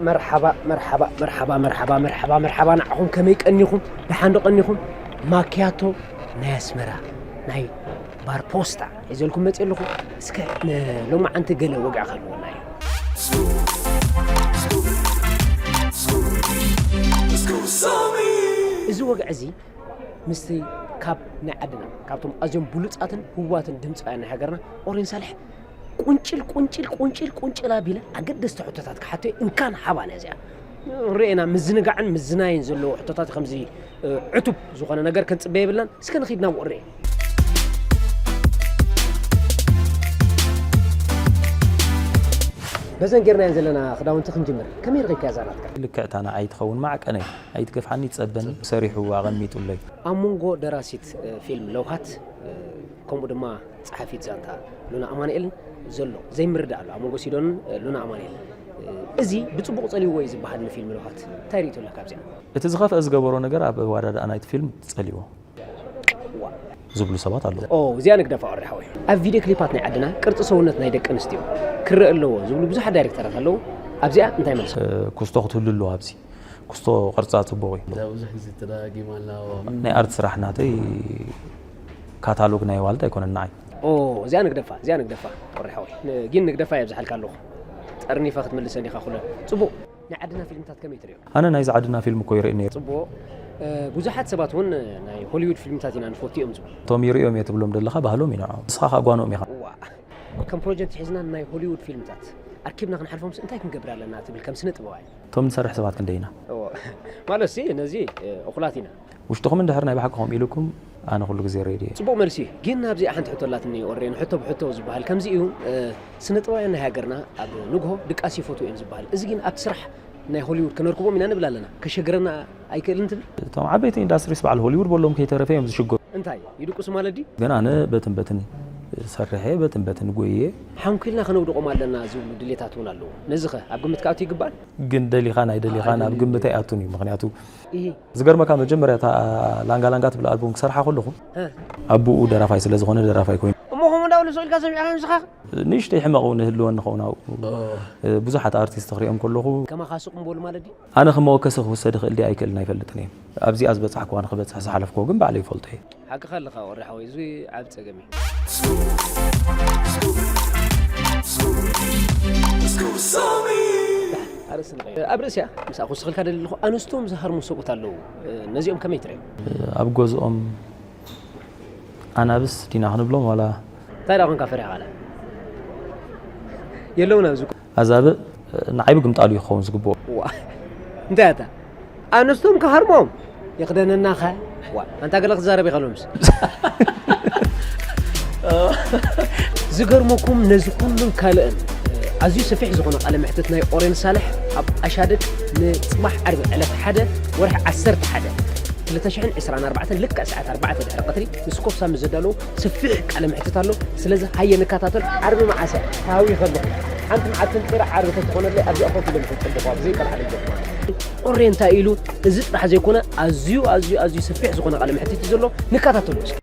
መርሓባ መርሓባ መርሓባ መርሓባ መርሓባ መርሓባ ንዓኹም። ከመይ ቀኒኹም? ደሓን ዶ ቀኒኹም? ማክያቶ ናይ ኣስመራ ናይ ባር ፖስታ ሒዘልኩም መፅእ ኣለኹ። እስከ ንሎማዓንቲ ገለ ወግዒ ክህልወና እዩ። እዚ ወግዒ እዚ ምስቲ ካብ ናይ ዓድና ካብቶም ኣዝዮም ብሉፃትን ህዋትን ድምፃውያን ናይ ሃገርና ኦሬን ሳልሕ ቁንጭል ቁንጭል ቁንጭል ቁንጭል ኣቢለ ኣገደስቲ ሕቶታት ክሓቶ እንካን ሓባን እያ እዚኣ። ርኤና ምዝንጋዕን ምዝናይን ዘለዎ ሕቶታት ከምዚ ዕቱብ ዝኾነ ነገር ክንፅበ የብልናን። እስከ ንኺድ ናብ ወሬ። በዘን ጌርናየን ዘለና ክዳውንቲ ክንጅምር። ከመይ ረኺብካያ እዛ ናትካ? ልክዕታ ንዓይ ትኸውን ማዕቀነይ። ኣይትገፍሓኒ ይጸበኒ። ሰሪሑ ኣቐሚጡለይ። ኣብ መንጎ ደራሲት ፊልም ለውሃት ከምኡ ድማ ጸሓፊት ዛንታ ሉና ኣማኑኤልን ዘሎ ዘይምርዳእ ኣሎ ኣብ መንጎ ሲዶንን ሉና ኣማኑኤልን። እዚ ብጽቡቕ ጸሊዎ እዩ ዝበሃል ንፊልም ለውሃት እንታይ ርእይቶ ኣለካ ኣብዚኣ? እቲ ዝኸፍአ ዝገበሮ ነገር ኣብ ኣወዳድኣ ናይቲ ፊልም ጸሊዎ ዝብሉ ሰባት ኣለዉ። ኦ እዚኣ ንግደፋ ወረ ሓወይ። ኣብ ቪድዮ ክሊፓት ናይ ዓድና ቅርጺ ሰውነት ናይ ደቂ ኣንስትዮ ክረአ ኣለዎ ዝብሉ ብዙሓት ዳይሬክተራት ኣለዉ። ኣብዚኣ እንታይ መልስኻ? ኩስቶ ክትህሉ ኣለዋ ኣብዚ። ኩስቶ ቅርጻ ጽቡቕ እዩ። እዛ ብዙሕ ግዜ ተደጋጊማ ኣላ። ናይ ኣርት ስራሕ ናተይ ካታሎግ ናይ ዋልታ ኣይኮነን ንዓይ። ኦ እዚኣ ንግደፋ እዚኣ ንግደፋ ወረ ሓወይ። ን- ግን ንግደፋ የብዝሓልካ ኣለኹ። ጠርኒፋ ክትምልሰኒ ኢኻ ኩለን። ጽቡቕ። ናይ ዓድና ፊልምታት ከመይ ትሪኦ? ኣነ ናይዚ ዓድና ፊልም እኮ ይርኢ ነይሩ። ጽቡቕ። ብዙሓት ሰባት እውን ናይ ሆሊውድ ፊልምታት ኢና ንፈቱ እዮም ዝብሉ። እቶም ይርእዮም እየ ትብሎም ዘለኻ ባህሎም እዩ ንዕኦም። ንስኻ ኸኣ ጓኖም ኢኻ። እዋ ከም ፕሮጀክት ሒዝና ናይ ሆሊውድ ፊልምታት ኣርኪብና ክንሓልፎምስ እንታይ ክንገብር ኣለና ትብል ከም ስነ ጥበባይ? እቶም ንሰርሕ ሰባት ክንደይ ኢና? እዎ። ማለት ሲ ነዚ እኹላት ኢና። ውሽጥኹም እንድሕር ናይ ብሓቂ ከምኡ ኢልኩም ኣነ ኩሉ ግዜ ሬድዮ እየ። ጽቡቕ መልሲ እዩ። ግን ኣብዚኣ ሓንቲ ሕቶ ኣላትኒ ኦሬን፣ ሕቶ ብሕቶ ዝበሃል ከምዚ እዩ። ስነ ጥበባውያን ናይ ሃገርና ኣብ ንግሆ ድቃስ ይፈትዉ እዮም ዝበሃል። እዚ ግን ኣብቲ ስራሕ ናይ ሆሊውድ ከነርክቦም ኢና ንብል ኣለና። ከሸግረና ኣይክእልን ትብል? እቶም ዓበይቲ ኢንዳስትሪስ በዓል ሆሊውድ በሎም ከይተረፈ እዮም ዝሽገሩ። እንታይ ይድቅሱ ማለት ድዩ? ግን ኣነ በትን በትን ሰርሐ በትን በትን ጎየ። ሓንኩልና ከነውድቖም ኣለና ዝብሉ ድሌታት እውን ኣለዉ። ነዚ ኸ ኣብ ግምት ክኣቱ ይግባእ? ግን ደሊኻን ኣይደሊኻን ኣብ ግምት ኣይኣቱን እዩ። ምኽንያቱ እሂ። ዝገርመካ መጀመርያ እታ ላንጋ ላንጋ ትብል ኣልቡም ክሰርሓ ከለኹ እ። ኣቡኡ ደራፋይ ስለ ዝኾነ ደራፋይ ኮይኑ እሞ ከምኡ እንዳበሉ ስቕ ኢልካ ሰሚዕካ ንስኻ? ንእሽተይ ሕመቕ እውን ህልወኒ ኸውን ኣብኡ። እ፣ ብዙሓት ኣርቲስት ክሪኦም ከለኹ ከማኻ ስቕ ምበሉ ማለት ድዩ? ኣነ ከም መወከሲ ክውሰድ ይኽእል ድየ ኣይክእልን ኣይፈልጥን እየ። ኣብዚኣ ዝበጻሕክዋ ንክበጽሕ ዝሓለፍክዎ ግን ባዕለይ ይፈልጦ እየ። ሓቅኻ ኣለኻ ወረ ሓወይ፣ እዚ ዓቢ ጸገም እዩ። ኣርእስቲ ንቐይር። ኣብ ርእስያ ምስኣ ክውስኸልካ ደሊ ኣለኹ፣ ኣንስቶም ዝሃርሙ ሰብኡት ኣለዉ። ነዚኦም ከመይ ትርእዮም? ኣብ ገዝኦም ኣናብስ ዲና ክንብሎም ዋላ እንታይ ደኣ ኮንካ ፈሪሕካ ኣላ? የለውን ኣብዚ። ኣዛብእ ንዓይ ብግምጣሉ እዩ ክኸውን ዝግብኦ። ዋ፣ እንታይ ኣታ? ኣንስቶም ክሃርሞም ይኽደነናኸ? ዋ፣ ኣንታ ገለ ክትዛረብ ኢኻ ሎምስ። ዝገርመኩም ነዚ ኩሉን ካልእን ኣዝዩ ሰፊሕ ዝኾነ ቃለ መሕትት ናይ ኦሬን ሳልሕ ኣብ ኣሻድድ ንጽባሕ ዓርቢ ዕለት ሓደ ወርሒ ዓሰርተ ሓደ ክልተ ሽሕን ዕስራን ኣርባዕተን ልክዕ ሰዓት ኣርባዕተ ድሕሪ ቀትሪ ምስ ኮፍ ሳሚ ዘዳለዎ ሰፊሕ ቃለ መሕትት ኣሎ። ስለዚ ሃየ ንከታተል። ዓርቢ መዓስ እያ? ሃዊ ከለኹ ሓንቲ መዓልቲ ጥራሕ ዓርቢ ተትኾነለይ ኣብዚኣ ኮፍ ኢለ ምተጸበኹ ኣብዘይ ቀልዓለ ጀኹ ማለት እዩ። ኦሬ እንታይ ኢሉ? እዚ ጥራሕ ዘይኮነ ኣዝዩ ኣዝዩ ኣዝዩ ሰፊሕ ዝኾነ ቃለ መሕትት እዩ ዘሎ። ንከታተሎ እስኪ።